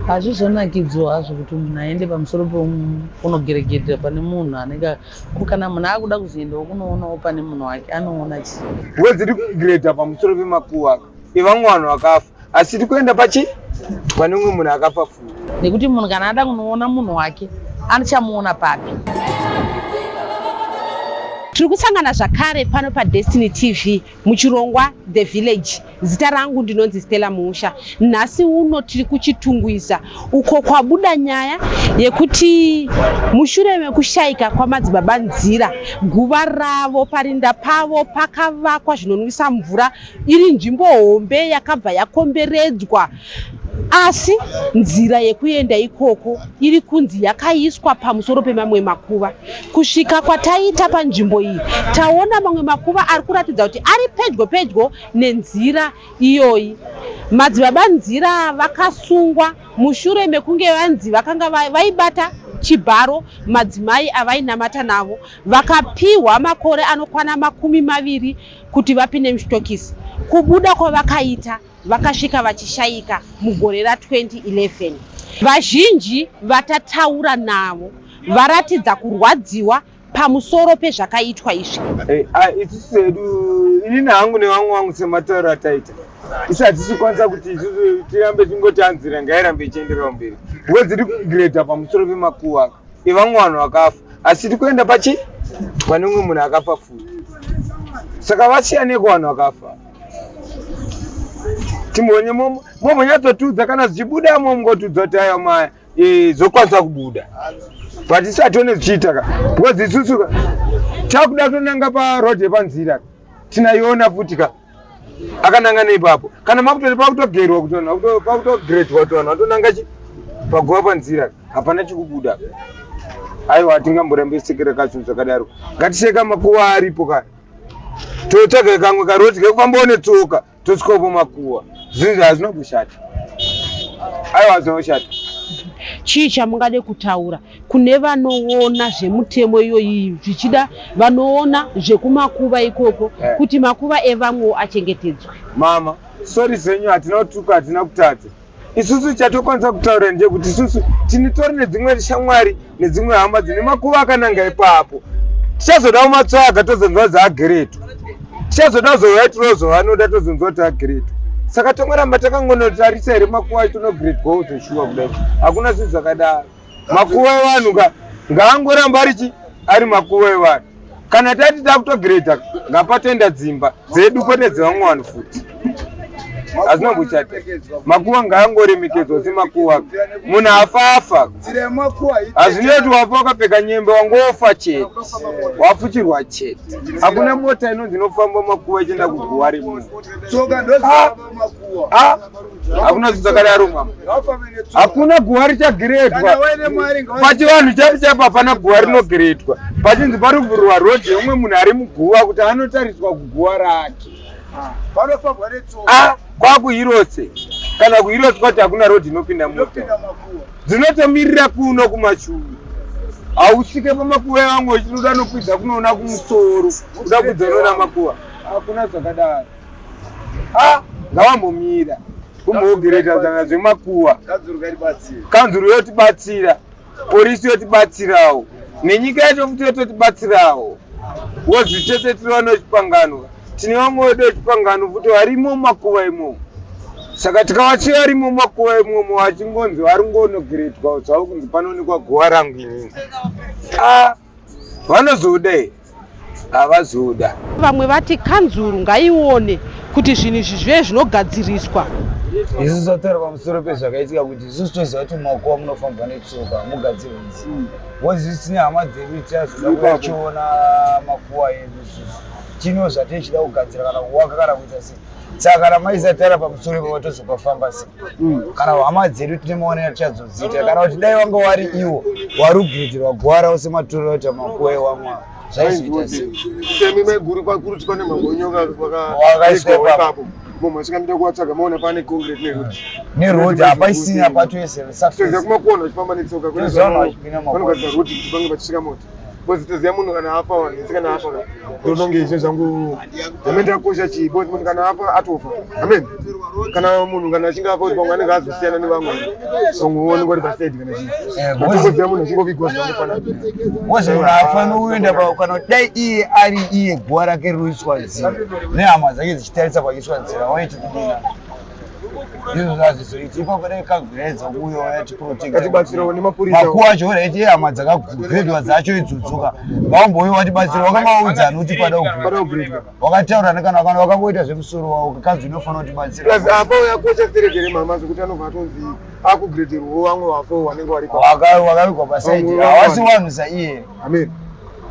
Hazvizonakidziwo hazvo kuti munhu aende pamusoro peunogeregedha pane munhu anenge ko kana munhu akuda kuzoendawo kunoonawo pane munhu wake anoona chii. Huwe dziri kugreda pamusoro pemakuva evamwe vanhu vakafa asi tiri kuenda pachi pane umwe munhu akafa futi. Nekuti munhu kana ada kunoona munhu wake achamuona papi? Tiri kusangana zvakare pano paDestiny TV muchirongwa The Village. Zita rangu ndinonzi Stella Muusha. Nhasi uno tiri kuChitungwiza uko kwabuda nyaya yekuti mushure mekushaika kwaMadzibaba Nzira, guva ravo parinda pavo pakavakwa zvinonwisa mvura iri nzvimbo hombe yakabva yakomberedzwa asi nzira yekuenda ikoko iri kunzi yakaiswa pamusoro pemamwe makuva. Kusvika kwataita panzvimbo iyi taona mamwe makuva ari kuratidza kuti ari pedyo pedyo nenzira iyoyi. Madzibaba Nzira vakasungwa mushure mekunge vanzi vakanga vaibata chibharo madzimai avainamata navo vakapihwa makore anokwana 20 kuti vapinde muchitokisi. Kubuda kwavakaita vakasvika vachishaika mugore ra 2011. Vazhinji vatataura navo varatidza kurwadziwa pamusoro pezvakaitwa izvi. Eh, ah, isusu hedu inini hangu nevamwe vangu sematauro ataita isu hatisi kukwanisa kuti isusu tirambe tingoti anzira ngairambe ichienderera mberi because tiri kugreda pamusoro pemakuva evamwe vanhu vakafa asi tiri kuenda pachi pane umwe munhu akafa futi saka vasiyaneko vanhu vakafa timbonye mombonyatsotiudza kana zvichibuda mombotudza kuti ayo maya eh, zvokwanisa kubuda but isu hatione zvichiita ka because isusu ka takuda kutonanga paroad yepanzira tinaiona futi ka akananga neipapo kana makutoti pakutogerwa kuti vanhu pakutogredwa kuti vanhu vatonanga chi paguva panzira hapana chikubuda aiwa hatingamborambe sekera kacho zvakadaro ngatiseka makuva aripo ka totsvaga kamwe karoti kekufambawo netsoka tosvikawo makuva zvinhu hazvina kushata aiwa hazvina kushata. Chii chamungade kutaura kune vanoona zvemutemo iyoyi zvichida vanoona zvekumakuva ikoko eh. kuti makuva evamwewo achengetedzwe? Mama, sorry zvenyu hatina kutuka hatina kutadza. Isusu chatokwanisa kutaura ndechekuti isusu tinitori nedzimwe shamwari nedzimwe hama dzine makuva akananga ipapo. Tichazoda kumatsvaga tozonzwa dzaageretu. Tichazoda kuzouya tinozovanoda tozonzwa kuti ageretu. Saka tongoramba takangonotarisa here makuva acho tonogredwawo zveshuwa kudai. Hakuna zvinhu zvakadaro. Makuva evanhu ka ngaangoramba ari chi ari makuva evanhu. Kana tati takutogreda ngapatoenda dzimba dzedu kwete dzevamwe vanhu futi. Hazvina kuchata. Makuva ngaangoremekedzwa semakuva. Munhu afa afa. Hazvinei kuti wafa wakapfeka nyembe wangofa chete. Wafuchirwa chete. Hakuna mota inonzi inofamba makuva ichienda kuguva remunhu. Ah, hakuna zvinhu zvakadaro mama. Hakuna guva richagiredwa. Pachivanhu chapi chapo hapana guva rinogiredwa. Pachinzi pari kuvhurwa road yeumwe munhu ari muguva kuti anotariswa kuguva rake. Ah, kwakuhirotse kana kuhirotse kwati hakuna road inopinda mota. Dzinotomirira kuno kumashure. Hausvike pamakuva evamwe uchiti uda nokwidza kunoona kumusoro, uda kwidza unoona makuva. Hakuna zvakadaro. Ah, ngavambomira kumbogereta zana zvemakuva. Kanzuru yotibatsira, polisi yotibatsirawo, nenyika yacho futi yototibatsirawo. Wozi tese tiri vana vechipangano, tine vamwe vedu vechipangano futi varimo mumakuva imomo. Saka tikavasiya varimo mumakuva imomo vachingonzi vari ngonogeretwa zvavo kunzi panoonekwa guva rangu inini. Ah, vanozoda here? Havazoda. Vamwe vati kanzuru ngaione kuti zvinhu izvi zvive zvinogadziriswa. Isu tataura pamusoro pezvakaitika kuti isusu toziva kuti mumakuva munofambwa netsoka hamugadzirwe nzira. Because isu tine hama dzedu tichazoda kuuya tichiona makuva edu isusu. Tinewo zvateichida kugadzira kana kuvaka kana kuita sei. Saka kana maisa tara pamusoro ipapo tozopafamba sei? Kana hama dzedu tine maonero tichazodziita kana kuti dai vanga wari iwo warugiridzirwa guva ravo sematorero aita makuva ewamwe ava zvaizoita sei? Semi maiguru kwakuruti pane magonyoka Wakaiswa ipapo. Munhu asingamida kuwatsvaga maona pane concrete neroad. Neroad hapaisina patoise surface. Kumakona uchifamba netsoka kune vanhu vachipinda makona. Vanogadzira road kuti pange pachisvika mota. Because toziva munhu kana afa vanhu ese kana afa ndononge izvo zvangu hurumende yakosha chii because munhu kana afa atofa amen kana munhu kana achinge afa kuti pamwe anenge azosiyana nevamwe vamwe voonekwa kuti pasaidi kana chii atongoziva munhu achingovigwa zvaanofanana Because munhu haafaniri kuenda kana dai iye ari iye guva rake rinoiswa nzira nehama dzake dzichitarisa pachiiswa nzira waiti kudina izvo zvazvizoiti ipapo dai kagredza kuuya wayatiprotecta Katibatsirawo nemapurisa. Makuwa acho oraiti hama dzakagredwa dzacho idzodzoka vambouya watibatsira wakamaudza ani kuti pada Pada kugredwa kugredwa. Wakataura nekana kana wakangoita zvemusoro wavo kanzi unofanira kutibatsira. Plus apa yakosha serekere mama zvekuti anobva atonzi akugredherwawo vamwe vafo vanenge vari pa Wakavigwa pasaidi Vamwe hawasi vanhu saiye. Amen.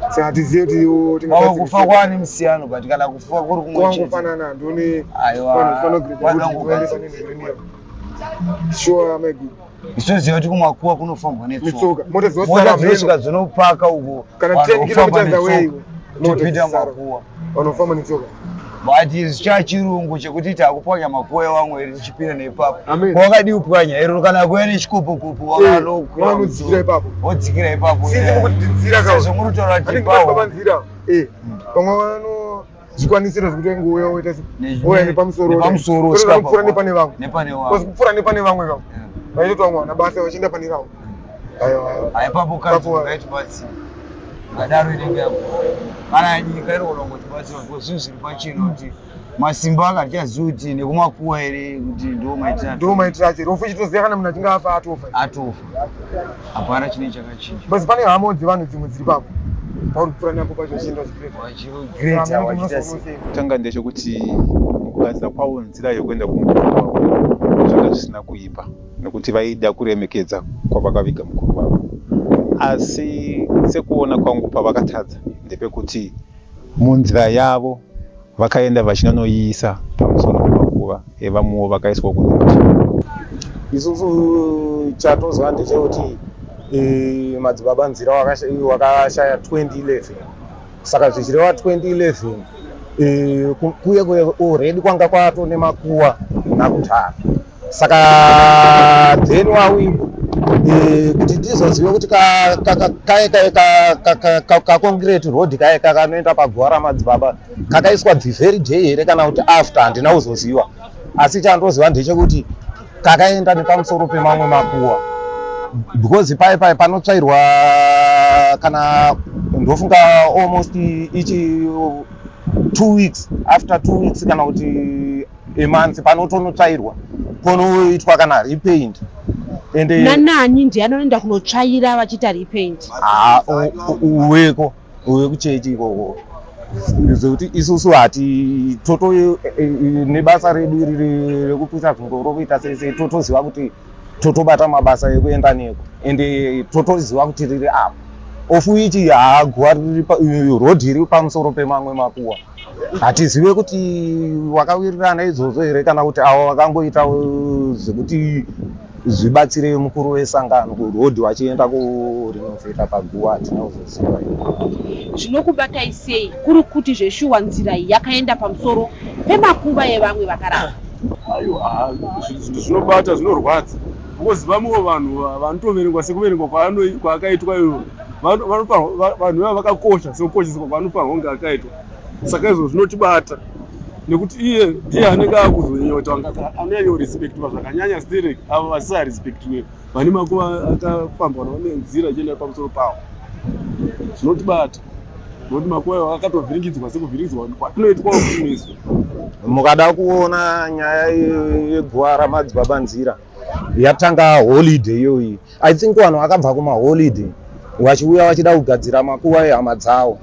Saka hatizive kuti iwo Pamwe kufa kwaane musiyano but kana kufa kuri kumwe chete. kwangofanana ndone Aiwa. vanhu vanogredha Vanoda kuti vaende kugadzira. pane nhereniya. Sure my good. Isoziva kuti kumakuwa kunofambwa netsoka. Netsoka. Mota dzinosara Mota mheno. dzinosvika dzinopaka uko. Kana vanhu 10 vofamba kilometers away netsoka, mota Tipinda dzisara. makuwa. Vanofamba netsoka. But chachirungu chekuti takupwanya makuwa evamwe here tichipinda neipapo. Amen. Wakadii kupwanya iro kana kuya nechikopokopo wakanokwira vanodzikira ipapo. Wodzikira ipapo. Sinzi mukuti nzira ka. Sezvo muri kutaura kuti Anenge pawo. baba nzira. Eh. Vamwe vano zvikwanisiro zvekuti ngouya woita se. Ne- Ouya nepamusoro. nepamusoro Kwete osvika kupfuura pakuwa. nepane vamwe. Nepane Because vamwe. kupfuura nepane vamwe ka. Yeah. Vaitoti vamwe vana basa vachienda pane ravo. Aiwa. aiwa. Haipapo kanzi Papo- ngaitibatsire. Ngadaro inenge yakura. Kana nyika iri kuda kungotibatsira because zvinhu zviri pachena kuti masimba aka hatichazivi kuti nekumakuwa here kuti ndo maitira Ndo maitiro acho. Rufu chitoziva kana munhu achinge afa atofa. atofa. Hapana chine chakachinja. Because pane hama dzevanhu dzimwe dziri papo. Pauri kupfuura napo pacho vachienda vachigreta. Vachigreta vachiita sei. Kutanga ndechekuti mukugadzira kwavo nzira yokuenda kumukuru wavo zvanga zvisina kuipa nekuti vaida kuremekedza kwavakaviga mukuru wavo. Asi sekuona kwangu pavakatadza ndepekuti munzira yavo vakaenda vachinonoiisa pamusoro pemakuva evamwewo vakaiswa kunze. Isusu chatozwa ndechekuti eh, madzibaba Nzira wakashaya 2011 saka zvichireva 2011 eh, kuye kuye already kwanga kwato nemakuwa nakudhara saka then wawigwa eh, kuti tizozive kuti kaye kaye kaconcrete road kaye kakanoenda paguva ramadzibaba kakaiswa the very day here kana kuti after handina kuzoziva asi chandoziva ndechekuti kakaenda nepamusoro pemamwe makuwa because pai pai panotsvairwa kana ndofunga almost ichi 2 weeks, after 2 weeks kana kuti a month panotonotsvairwa ponoitwa kana repaint ende Nanani ndiye anoenda kunotsvaira vachiita repaint? Ah, uweko wekuchechi ikoko zvekuti isusu hati toto nebasa redu iri rekupisa zvingoro kuita sei sei totoziva kuti totobata mabasa ekuenda neko ende totoziva kuti riri apo of which haguva riri rodhi iri pamusoro pemamwe makuwa. Hatizive kuti wakawirirana izvozvo here kana kuti avo vakangoita zvekuti zvibatsire mukuru wesangano kurodhi vachienda kurinovheta paguva hatina kuzoziva. Zvinokubatai sei kuri kuti zveshuwa nzira iyi yakaenda pamusoro pemakuva evamwe vakarara? Aiwa, zvinhu zvinobata, zvinorwadza because vamwewo vanhu vanotoverengwa sekuverengwa kwaakaitwa ivo. Vanhu ivava vakakosha sekukosheswa kwaanofanirwa kunge akaitwa. Saka izvo zvinotibata nekuti iye ndiye anenge akuzonyanya kuti anonyanyorespectwa zvakanyanya sterek avo vasisarespectiwe vane makuva akafambwa navo nenzira ichienda pamusoro pavo. Zvinotibata nokuti makuva iwayo akatovhiringidzwa sekuvhiringidzwa kwatinoitwawo kunesu. Mukada kuona nyaya yeguva ramadzibaba Nzira yatanga holiday iyoyi, I think vanhu vakabva kumaholiday vachiuya vachida kugadzira makuva ehama dzavo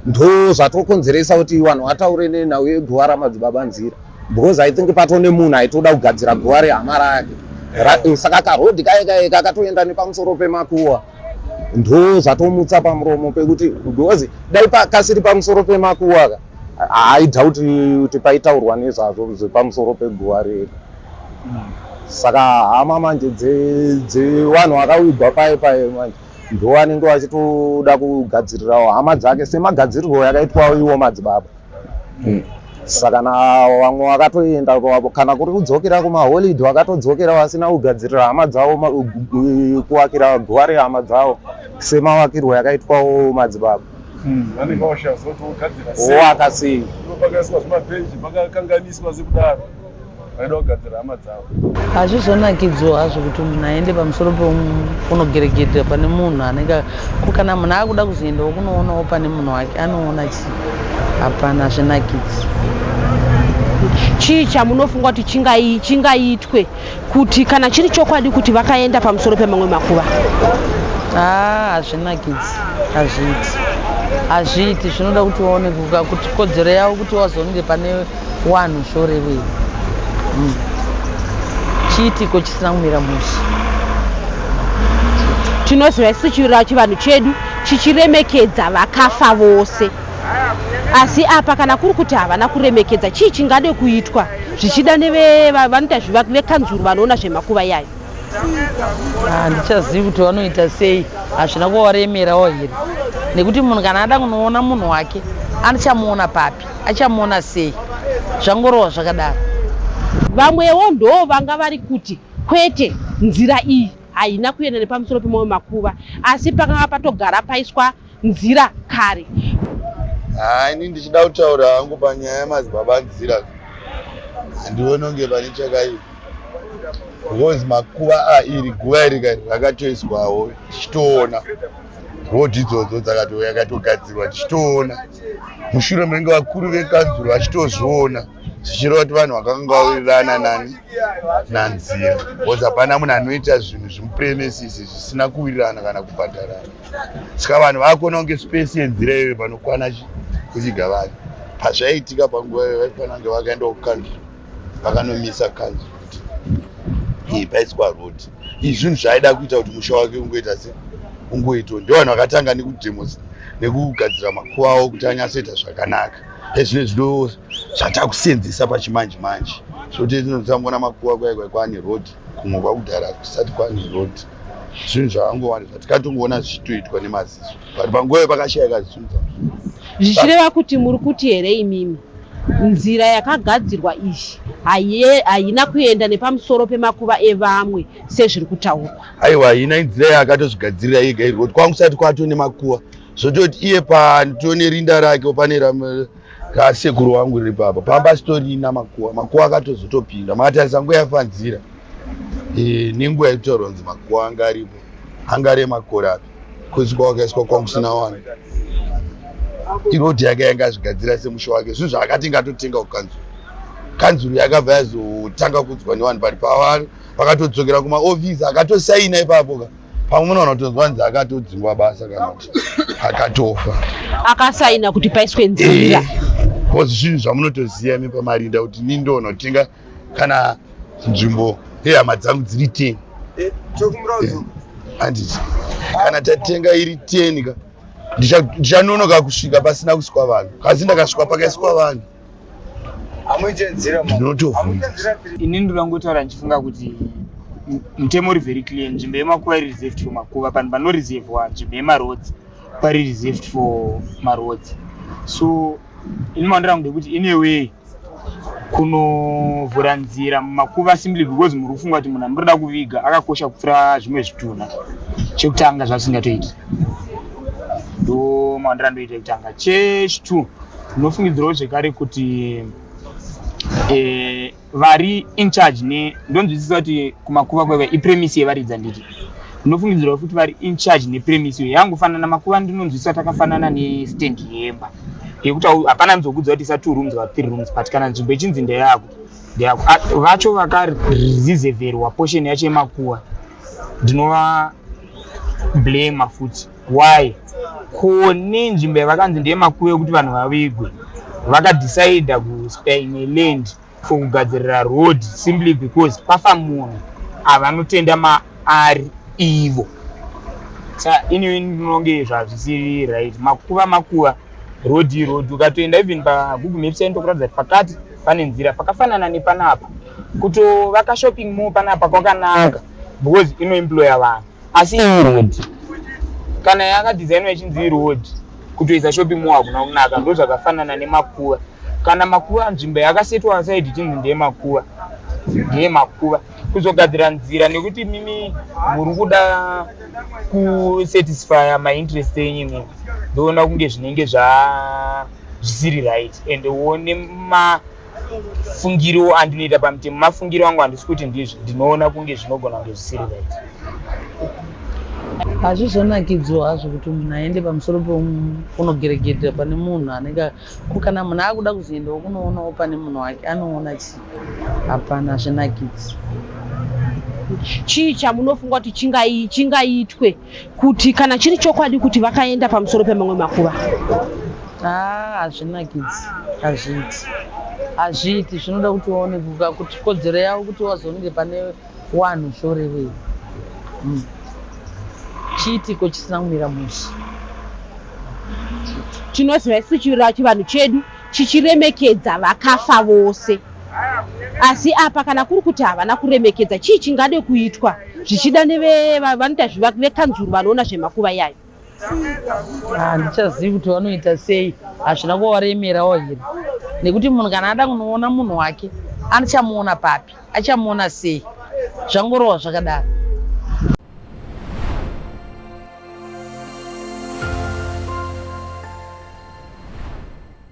ndo zvatokonzeresa kuti vanhu vataure nenhau yeguva ramadzibaba Nzira because I think patone munhu aitoda kugadzira guva rehama rake. Saka karodhi kaye kaye kakatoenda nepamusoro pemakuva ndo zvatomutsa pamuromo pekuti because dai kasiri pamusoro pemakuva ka haidhauti kuti paitaurwa nezvazvo zvepamusoro peguva reri. Saka hama manje dzevanhu vakawigwa paye paye manje ndo vanenge vachitoda kugadzirirawo hama dzake semagadzirirwo yakaitwawo iwo madzibaba. Saka na vamwe vakatoenda kana kuri kudzokera kumaholiday vakatodzokera vasina kugadzirira hama dzavo kuwakira guva rehama dzavo. Semavakirwo yakaitwawo madzibaba. Vanenge vashaya kuti vogadzira sei. Wovaka sei? Ivo pakaiswa zvimabhenji pakakanganiswa sekudaro. Vaida kugadzira hama dzavo. Hazvizonakidziwo hazvo kuti munhu aende pamusoro peunogeregedera pane munhu anenge ko kana munhu akuda kuzoendawo kunoonawo pane munhu wake anoona chii hapana hazvinakidzi. Chii chamunofunga kuti chingaitwe kuti kana chiri chokwadi kuti vakaenda pamusoro pemamwe makuva? Haa hazvinakidzi hazviiti hazviiti zvinoda kuti waone kuti kodzero yavo kuti wazonge pane wanhu zvorevei mm. Chiitiko chisina kumira mushe. Tinoziva isu chivanhu chedu chichiremekedza vakafa vose. Asi apa kana kuri kuti havana kuremekedza, chii chingade kuitwa zvichida nevanoita vekanzuru vanoona zvemakuva iyayo? Handichazivi kuti vanoita sei, hazvina kuvaremerawo here nekuti munhu kana ada kunoona munhu wake achamuona papi, achamuona sei? Zvangorohwa zvakadaro. Vamwewo ndoo vanga vari kuti kwete, nzira iyi haina kuenda nepamusoro pemamwe makuva asi pakanga patogara paiswa nzira kare. Haa ini ndichida kutaura hangu panyaya yamadzibaba Nzira handione kunge pane chakaipa because makuva a iri guva iri ka rakatoiswawo tichitoona road idzodzo dzakato yakatogadzirwa tichitoona mushure menge vakuru vekanzuru vachitozviona zvichireva kuti vanhu vakanga vawirirana nani naNzira because hapana munhu anoita zvinhu zvimupremesisi zvisina kuwirirana kana kubhadharana. Saka vanhu vakuona kunge space yenzira iyoyo panokwana kuviga vanhu. Pazvaiitika panguva iyoyo vaifanira kunge vakaenda kukanzuru vakanomisa kanzuru kuti iyi paiswa road. Izvi zvinhu zvaaida kuita kuti musha wake ungoita se ungoitwa. Ndivo vanhu vakatanga nekudemos nekugadzira makuva avo kuti anyatsoita zvakanaka. Ezvino zvino zvatakusenzesa pachimanje manje. Zvoti tinotambona makuva kwai kwai kwaane road kumwe kwakudhara kusati kwaane road. Zvinhu zvakangowanda zvatikatongoona zvichitoitwa nemaziso but panguva iyo pakashayika zvinhu. Zvichireva kuti muri kuti here imimi nzira yakagadzirwa iyi haina kuenda nepamusoro pemakuva evamwe sezviri kutaurwa? Aiwa haina, inzira yaakatozvigadzirira yega iri kuti kwangu kusati kwato nemakuva zvototi iye patone rinda rake pane rasekuru wangu riri papa pamba sitorina makuva makuva akatozotopinda makatarisa nguva yafa nzira e, nenguva yekutaurwa kunzi makuva anga aripo anga ari emakore api kozi kwawakaiswa kwangu kusina wani irodhi yake yanga azvigadzira semusha wake zvinhu zvaakati ngatotenga kukanzuru kanzuru yakabva yazotanga kudzwa nevanhu but pavari vakatodzokera kumaofisi akatosaina ipapo ka pamwe munoona kutonzwa nzi akatodzingwa basa kana kuti akatofa akasaina kuti paiswe nzira bcause zvinhu zvamunotoziva imi pamarinda kuti ni ndonotenga kana nzvimbo yehama dzangu dziri 10 handiti kana tatenga iri 10 ka ndichanonoka kusvika pasina kuiswa vanhu kasi ndakasvika pakaiswa vanhu ndinotovhunza. Ini ndoda kungotaura ndichifunga kuti mutemo uri very clear nzvimbo yemakuva iri reserved for makuva panhu panoreservwa nzvimbo yemaroads pari reserved for maroads so ini maonero angu ndekuti in a way kunovhura nzira mumakuva simply because muri kufunga kuti munhu amurida kuviga akakosha kupfuura zvimwe zvitunha chekutanga zvasingatoiti ndo maonero andoita ekutanga chechitwo ndinofungidzirawo zvekare kuti eh, vari in charge ne ndonzwisisa kuti kumakuva kwaiva ipremise yevaridzi handiti ndinofungidzirawo futi vari in charge nepremise iyo yangofanana makuva ndinonzwisisa takafanana nestand yemba yekuti hapana nzokudza kuti isa two rooms kana three rooms but kana nzvimbo ichinzi ndeyako ndeyako vacho vakareserverwa portion yacho yemakuva ndinova blame futi why ko nenzvimbo yavakanzi ndeyemakuva yekuti vanhu vavigwe vakadecida kuspare imwe land for kugadzirira road simply because pafa munhu avanotenda maari ivo sa ini ndinonge zvazvisiri right makuva makuva road iroad ukatoenda even pagoogle maps yaindokuratidza kuti pakati pane nzira pakafanana nepanapa kutovaka shopping mall panapa kwakanaka because inoemploya vanhu asi iroad kana yakadhizainwa ichinzi iroad kutoisa shopping mall hakuna kunaka ndozvakafanana nemakuva kana makuva nzvimbo yakasetwa aside ichinzi ndeyemakuva Ndeyemakuva. Kuzogadzira nzira nekuti mimi muri kuda kusatisfya mainterest enyu imimi, ndoona kunge zvinenge zva zvisiri right and one mafungiro andinoita pamutemo, mafungiro angu handisi kuti ndizvo, ndinoona kunge zvinogona kunge zvisiri right. Hazvizonakidziwo hazvo kuti munhu aende pamusoro pekunogeregedha pane munhu anenge ko kana munhu akuda kuzoendawo kunoonawo pane munhu wake anoona chii? Hapana, hazvinakidzi. Chii chamunofunga kuti chingaitwe kuti kana chiri chokwadi kuti vakaenda pamusoro pemamwe makuva? Haa, hazvinakidzi, hazviiti, hazviiti. Zvinoda kuti waone kuti kodzero yavo kuti wazonge pane wanhu zvorevei. Chiitiko chisina kumira mushe. Tinoziva isu chivanhu chedu chichiremekedza vakafa vose, asi apa kana kuri kuti havana kuremekedza, chii chingade kuitwa zvichida nevanoita vekanzuru vanoona zvemakuva iyayo? Handichazivi kuti vanoita sei, hazvina kuvaremerawo here, nekuti munhu kana ada kunoona munhu wake achamuona papi, achamuona sei? Zvangorohwa zvakadaro.